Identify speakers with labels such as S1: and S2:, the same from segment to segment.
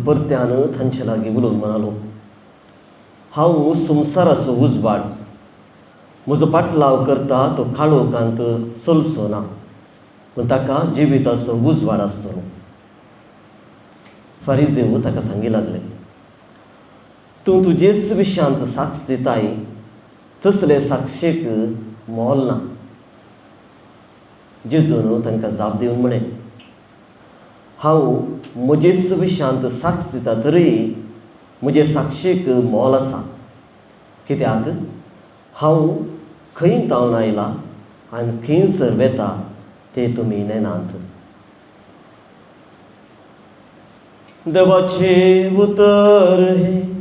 S1: परत्यान तांचे लागीं उलोवन म्हणालो, हांव संवसाराचो उजवाड. म्हजो पाटलाव करता तो काळोखांत चलचो ना, पूण ताका जिविताचो उजवाड आसतलो. फारिजेव ताका सांगी लागले, तूं तुजेच विशयांत साक्ष दिताय, तसले साक्षेक मोल ना. जेजून तांकां जाप दिवन म्हळें, हांव म्हजेच विशयांत साक्ष दिता तरी म्हजे साक्षेक मोल आसा, कित्याक हांव खंय तावन आयला आनी खंयसर वेता ते तुमी नेनात. देवाचें उतर हें.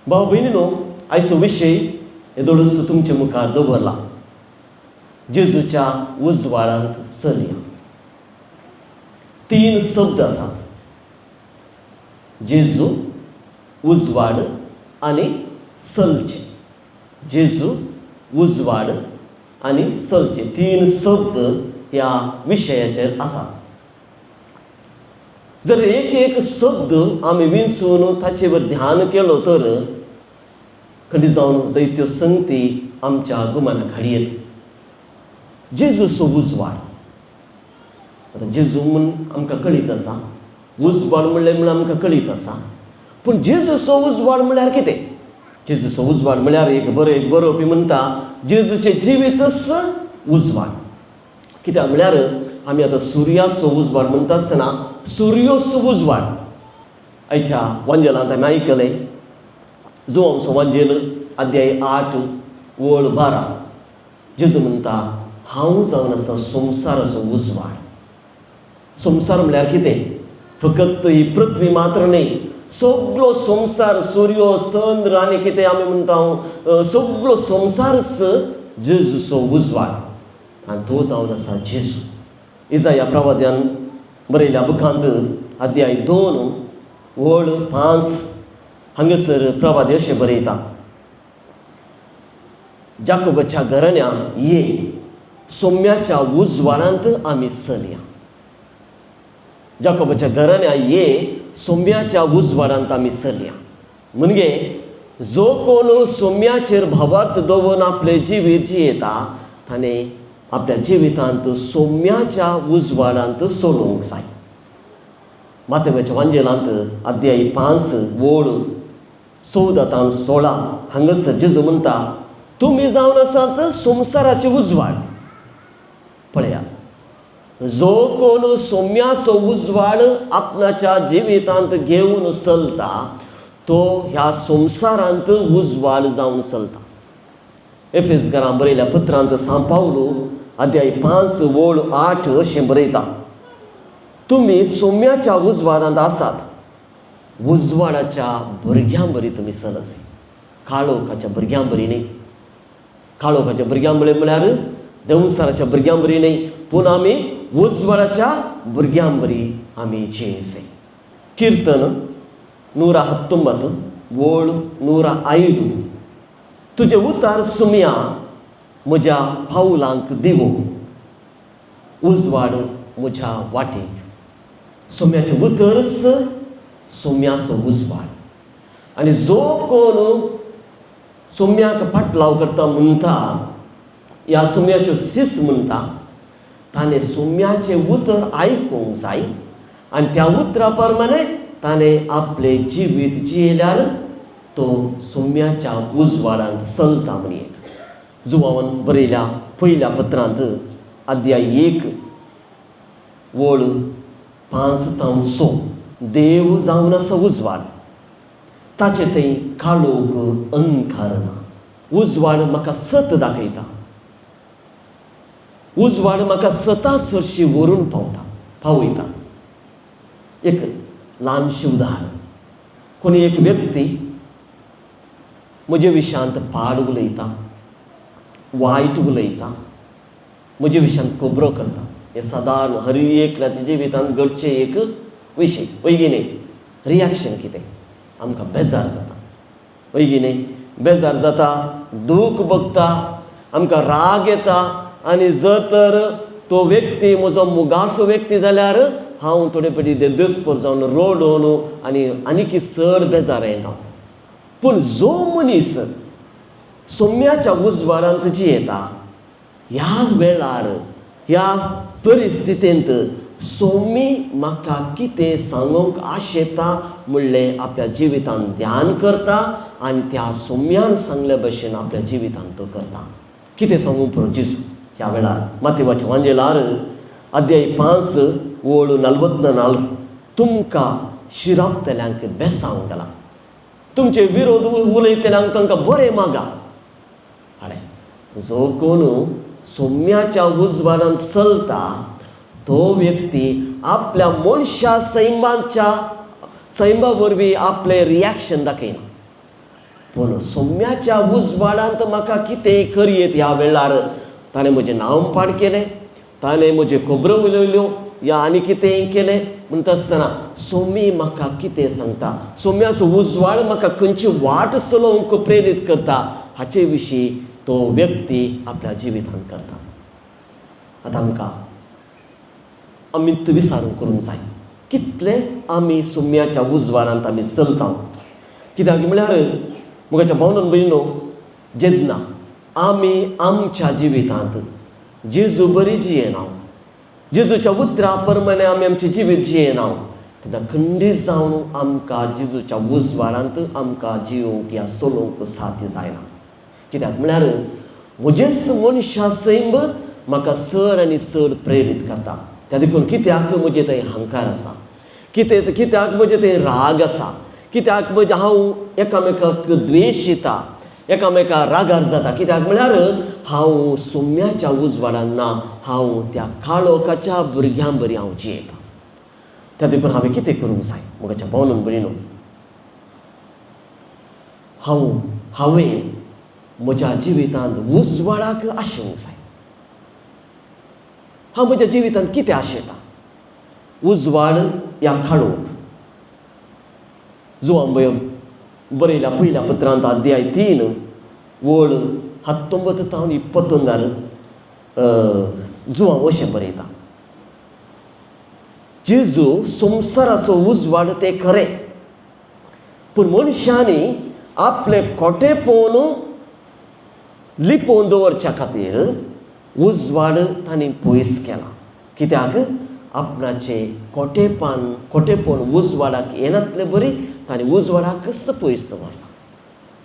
S1: भाव भयणीनो, आयचो विशय येदोळूच तुमचे मुखार दवरला, जेजूच्या उजवाडांत चलया. तीन शब्द आसात, जेजू, उजवाड आनी चलचें. जेजू, उजवाड आनी चलचें, तीन शब्द ह्या विशयाचेर आसात. जर एक एक शब्द आमी विंचून ताचेर ध्यान केलो तर खंडी जावन जायत्यो संगती आमच्या गुमानाक हाडयेत. जेजूचो उजवाड. आतां जेजू म्हूण आमकां कळीत आसा, उजवाड म्हणलें म्हूण आमकां कळीत आसा, पूण जेजूचो उजवाड म्हणल्यार कितें? जेजूचो उजवाड म्हणल्यार एक बरो एक बरोवपी म्हणटा, जेजूचें जिवीतच उजवाड. कित्याक म्हणल्यार आमी आतां सुर्याचो उजवाड म्हणटा आसतना सुर्योचो उजवाड आयच्या वांजेलांत आमी आयकलें. जुवांचो वांजेल अध्याय 8 वळ 12, जेजू म्हणटा, हांव जावन आसा संवसाराचो उजवाड. संवसार म्हणल्यार कितें? फकत ही पृथ्वी मात्र न्हय, सगलो संवसार, सुर्यो, चंद्र आनी कितें आमी म्हणटा, सगलो संवसारच जेजूचो उजवाड आनी तो जावन आसा जेजू. इजाया प्रवाद्यान बरयल्या बुकांत अध्याय 2 वळ 5 हांगासर प्रवादी अशें बरयता, जाकोबाच्या घराण्या ये, सोम्याच्या उजवाडांत आमी चलया. जाकोबाच्या घराण्या ये, सोम्याच्या उजवाडांत आमी चलया. म्हणजे जो कोण सोम्याचेर भावार्थ दवरून आपलें जिवीत जियेता ताणें आपल्या जिवितांत सोम्याच्या उजवाडांत चलोवंक जाय. मातेवाच्या वांजेलांत अध्याय 5 वळ 14 तान 16 हांगासर जेजू म्हणटा, तुमी जावन आसात संवसाराचे उजवाड. पळयात, जो कोण सोम्याचो उजवाड आपणाच्या जिवितांत घेवन चलता तो ह्या संवसारांत उजवाड जावन चलता. एफेसकारां बरयल्या पत्रांत सांव पावलो अध्याय 5 वळ 8 अशें बरयता, तुमी सोम्याच्या उजवाडांत आसात, उजवाडाच्या भुरग्यां बरी तुमी चलसी, काळोखाच्या भुरग्यां बरी न्ही. काळोखाच्या भुरग्यां बरी म्हळ्यार देंवचाराच्या भुरग्यां बरी न्ही, पूण आमी उजवाडाच्या भुरग्यां बरी आमी जियेसे. किर्तन 119 वळ 105, तुजें उतार सुमया म्हज्या पावलांक दिवो, उजवाड म्हज्या वाटेक. सोम्याचें उतरच सोम्याचो उजवाड. आनी जो कोण सोम्याक पाटलाव करता म्हणटा, ह्या सोम्याच्यो सीस म्हणटा, ताणें सोम्याचें उतर आयकूंक जाय आनी त्या उतरा प्रमाणे ताणें आपलें जिवीत जियेल्यार तो सोम्याच्या उजवाडांत चलता म्हणयेत. जुवावन बरयल्या पयल्या पत्रांत अध्याय 1 वळ 5 तावन 6, देव जावन आसा उजवाड, ताचे थंय काळोख अंधकार ना. उजवाड म्हाका सत दाखयता, उजवाड म्हाका सता सरशी व्हरून पावयता. एक ल्हानशें उदाहरण, कोणी एक व्यक्ती म्हजे विशयांत पाड उलयता, वायट उलयता, म्हजे विशयांत खबरो करता. हें सादारण हर एकल्याच्या जिवितांत घडचें एक विशय, वय न्ही? रिएक्शन कितें? आमकां बेजार जाता, वय न्ही? बेजार जाता, दूख भोगता, आमकां राग येता. आनी जर तर तो व्यक्ती म्हजो मुगासो व्यक्ती जाल्यार हांव थोडे पयलीं देदस्पर जावन रडून आनी आनीकी चड बेजार येता. पूण जो मनीस सोम्याच्या उजवाडांत जियेता ह्या वेळार ह्या परिस्थितींत सोमी म्हाका कितें सांगूंक आशेता म्हणलें आपल्या जिवितांत ध्यान करता आनी त्या सोम्यान सांगल्या भशेन आपल्या जिवितांत तो करता. कितें सांगूंक पुरो जेजू ह्या वेळार? मातेवाच्या वांजेलार अध्याय 5 ओळ 44, तुमकां शिरापतल्यांक बेसांव घाला, तुमचे विरोध उलयतल्यांक तांकां बरें मागा. आरे जो कोण सोम्याच्या उजवाडांत चलता तो व्यक्ती आपल्या मनशा सैमाच्या सैमा वरवीं आपलें रिएक्शन दाखयना, पूण सोम्याच्या उजवाडांत म्हाका कितें करयेत ह्या वेळार ताणें म्हजें नांव पाड केलें, ताणें म्हज्यो खबरो उलयल्यो या आनी कितेंय केलें म्हणटा आसतना सोमी म्हाका कितें सांगता, सोम्याचो उजवाड म्हाका खंयची वाट चलोवंक प्रेरीत करता हाचे विशीं तो व्यक्ती आपल्या जिवितांत करता. आतां आमकां आमी विचारून करूंक जाय कितले आमी सोम्याच्या उजवाडांत आमी चलता. कित्याक म्हळ्यार मुखाच्या भावनान भयणो, जेन्ना आमी आमच्या जिवितांत जेजू बरी जियेना, जेजूच्या उतरा प्रमाणे आमी आमचें जिवीत जियेना, तेन्ना खंडीत जावन आमकां जेजूच्या उजवाडांत आमकां जियोवंक या चलोवंक साध्य जायना. कित्याक म्हळ्यार म्हजेच मनशा सैम म्हाका चड आनी चड प्रेरीत करता. त्या देखून कित्याक म्हजें थंय हंकार आसा, कित्याक म्हजें थंय राग आसा, कित्याक म्हजें हांव एकामेकाक द्वेश येता, एकामेका रागार जाता, कित्याक म्हळ्यार हांव सोम्याच्या उजवाडान ना, हांव त्या काळोखाच्या भुरग्यां बरी हांव जियेता. त्या देखून हांवें कितें करूंक जाय म्हज्या भावनान भयणो, हांवें म्हज्या जिवितांत उजवाडाक आशेवंक जाय. हांव म्हज्या जिवितांत कितें आशेता, उजवाड या काळोख? जुवांबय बरयल्या पयल्या पत्रांत अध्याय 3 वळ 19 तावन 21 जुवांव अशें बरयता, जेजू संवसाराचो उजवाड ते खरें, पूण मनशांनी आपले खोटेपण लिपोवन दवरच्या खातीर उजवाड तांणी पयस केला. कित्याक आपणाचे खोटेपण उजवाडाक येनातले बरी तांणी उजवाडाकच पयस दवरला.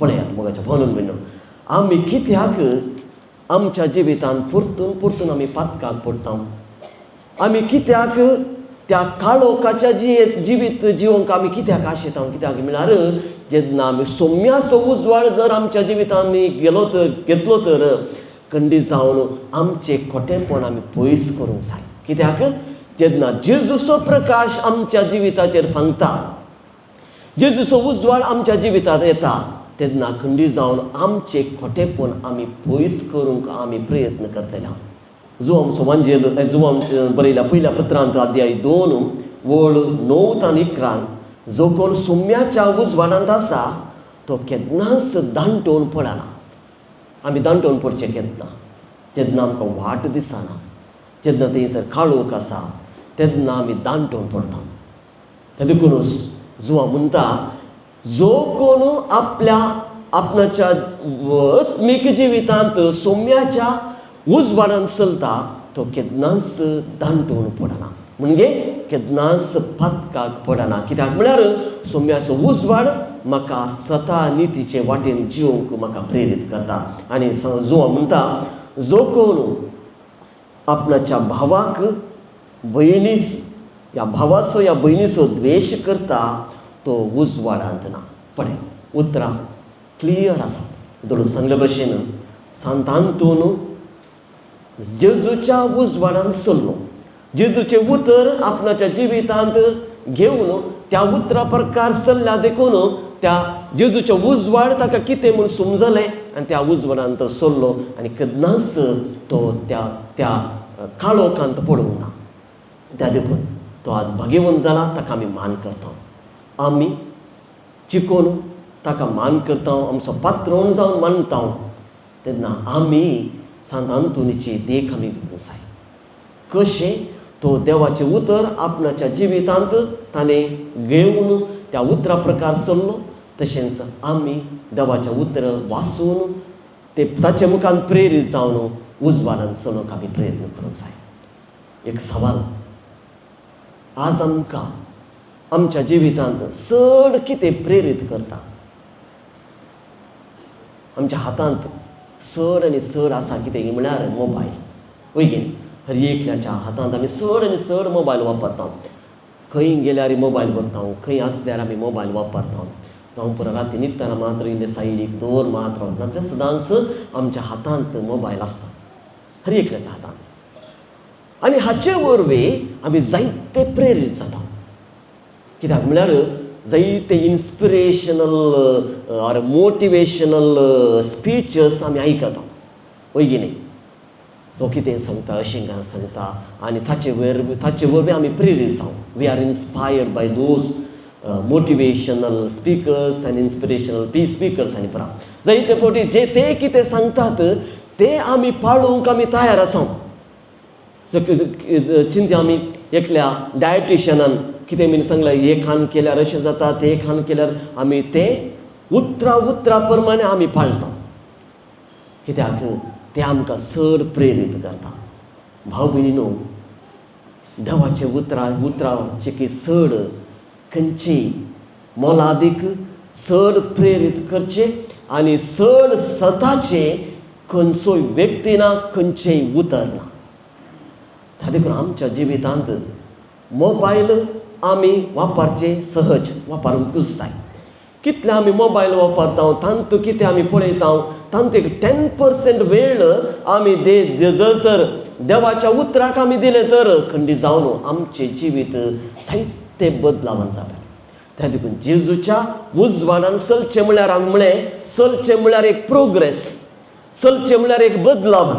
S1: पळयात मोगाच्या भावनान भयणो, आमी कित्याक आमच्या जिवितांत परतून परतून आमी पातकाक पडटा, आमी कित्याक त्या काळोखाच्या जिवीत जिवंक आमी कित्याक आशेता? कित्याक म्हळ्यार जेन्ना आमी सोम्याचो उजवाड जर आमच्या जिवितांत आमी गेलो तर घेतलो तर खंडीत जावन आमचें खोटेपण आमी पयस करूंक जाय. कित्याक जेन्ना जेजूचो प्रकाश आमच्या जिविताचेर फांकता, जेजूचो उजवाड आमच्या जिवितांत येता, तेन्ना खंडीत जावन आमचें खोटेपण आमी पयस करूंक आमी प्रयत्न करतले. जुवाम सोमांजेल जुवाम बरयल्या पयल्या पत्रांत अध्याय 2 वळ 9 आनी 11, जो कोण सोम्याच्या उजवाडांत आसा तो केन्नाच दांटोवन पडना. आमी दांटोवन पडचें केन्ना? जेन्ना आमकां वाट दिसना, जेन्ना थंयसर काळोख आसा तेन्ना आमी दांटोवन पडटा. ते देखून जुवा म्हणटा, जो कोण आपल्या आपणाच्या आत्मीक जिवितांत सोम्याच्या उजवाडान चलता तो केन्नाच दांटोवन पडना, म्हणजे केन्नाच पातकाक पडना. कित्याक म्हळ्यार सोम्याचो उजवाड म्हाका सता नितीचे वाटेन जिवंक म्हाका प्रेरीत करता. आनी जुवा म्हणटा, जो कोण आपणाच्या भावाक भयणीस या भावाचो या भयणीचो द्वेश करता तो उजवाडांत ना. पळय उतरां क्लियर आसात. दोळू सांगले भशेन सांतांतून जेजूच्या उजवाडान चल्लो, जेजूचें उतर आपणाच्या जिवितांत घेवन त्या उतरा प्रकार चल्ल्या देखून त्या जेजूचें उजवाड ताका कितें म्हूण समजलें आनी त्या उजवाडान तो चल्लो आनी केन्नाच तो त्या त्या काळोखांत पडूंक ना. त्या देखून तो आज भाग्यवंत जाला, ताका आमी मान करता. आमी चिकोन ताका मान करता, आमचो पात्रोन जावन मानता, तेन्ना आमी सांत आंतोनीची देख आमी घेवंक जाय. कशें तो देवाचें उतर आपणाच्या जिवितांत ताणें घेवन त्या उतरा प्रकार चल्लो, तशेंच आमी देवाचें उतर वाचून ते ताचे मुखार प्रेरीत जावन उजवाडान चलूंक आमी प्रयत्न करूंक जाय. एक सवाल, आज आमकां आमच्या जिवितांत चड कितें प्रेरीत करता? आमच्या हातांत चड आनी चड आसा कितें म्हळ्यार मोबायल, वय की न्ही? हर एकल्याच्या हातांत आमी चड आनी चड मोबायल वापरता. खंय गेल्यार मोबायल व्हरता, खंय आसल्यार आमी मोबायल वापरता. जावं पुरो, राती न्हिदतना मात्र इल्ले सायडीक दवर मात्र, नाजाल्यार सदांच आमच्या हातांत मोबायल आसता, हर एकल्याच्या हातांत. आनी हाचे वरवीं आमी जायते प्रेरीत जाता. कित्याक म्हळ्यार जायते इन्स्पिरेशनल ऑर मोटिवेशनल स्पिचस आमी आयकता, वय की न्ही? तो कितें सांगता, अशें सांगता आनी ताचे वरवीं आमी प्रेरीत जावं. We are inspired by those motivational speakers आनी इन्स्पिरेशनल पी स्पिकर्स. आनी परा जायते फावटी जे ते कितें सांगतात ते आमी पाळूंक आमी तयार आसा. चिंत्या आमी, एकल्या डायटिशियनान कितें बीन सांगलें, हें खाण केल्यार अशें जाता, तें खाण केल्यार, आमी तें उतरा उतरा प्रमाणे आमी पाळटा. कित्याक तें आमकां चड प्रेरीत करता. भाव भयणीनो, देवाचे उतरां उतरांचे चड खंयचेय मोलादीक, चड प्रेरीत करचें आनी चड सताचें खंयचोय व्यक्ती ना, खंयचेय उतर ना. त्या देखून आमच्या जिवितांत मोबायल आमी वापरचे सहज, वापरूंकूच जाय. कितले आमी मोबायल वापरता, तांतू कितें आमी पळयता, तांतू एक 10% वेळ आमी दे जर तर देवाच्या उतराक आमी दिलें तर खंडीत जावन आमचें जिवीत जायते बदलावन जाता. त्या देखून जेजूच्या उजवाडान चलचें म्हळ्यार, आमी म्हळें, चलचें म्हळ्यार एक प्रोग्रेस, चलचें म्हळ्यार एक बदलाव,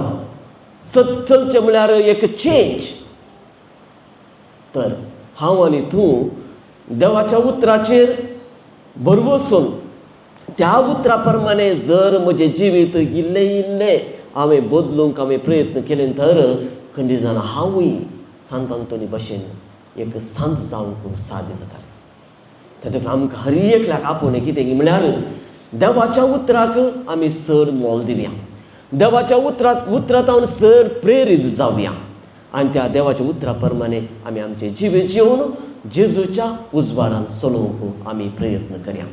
S1: चलचें म्हळ्यार एक चेंज. तर हांव आनी तूं देवाच्या उतराचेर भरवसून त्या उतरा प्रमाणे जर म्हजें जिवीत इल्लें इल्लें हांवें बदलूंक हांवें प्रयत्न केले तर खंडीत जावन हांवूय सांत आंतोनी भशेन एक सांत जावंक साध्य जातालें. त्या देखून आमकां हर एकल्याक आपोवणें कितें म्हळ्यार देवाच्या उतराक आमी चड मोल दिवया, देवाच्या उतरांत चड प्रेरीत जावया आनी त्या देवाच्या उतरा प्रमाणे आमी आमचें जिवीत जिवन जेजूच्या उजवाडान चलोवंक आमी प्रयत्न करया.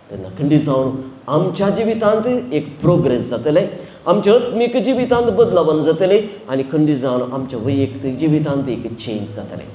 S1: तेन्ना खंडीत जावन आमच्या जिवितांत एक प्रोग्रेस जातलें, आमच्या आत्मीक जिवितांत बदलावन जातलें आनी खंडीत जावन आमच्या वैयक्तीक जिवितांत एक चेंज जातलें.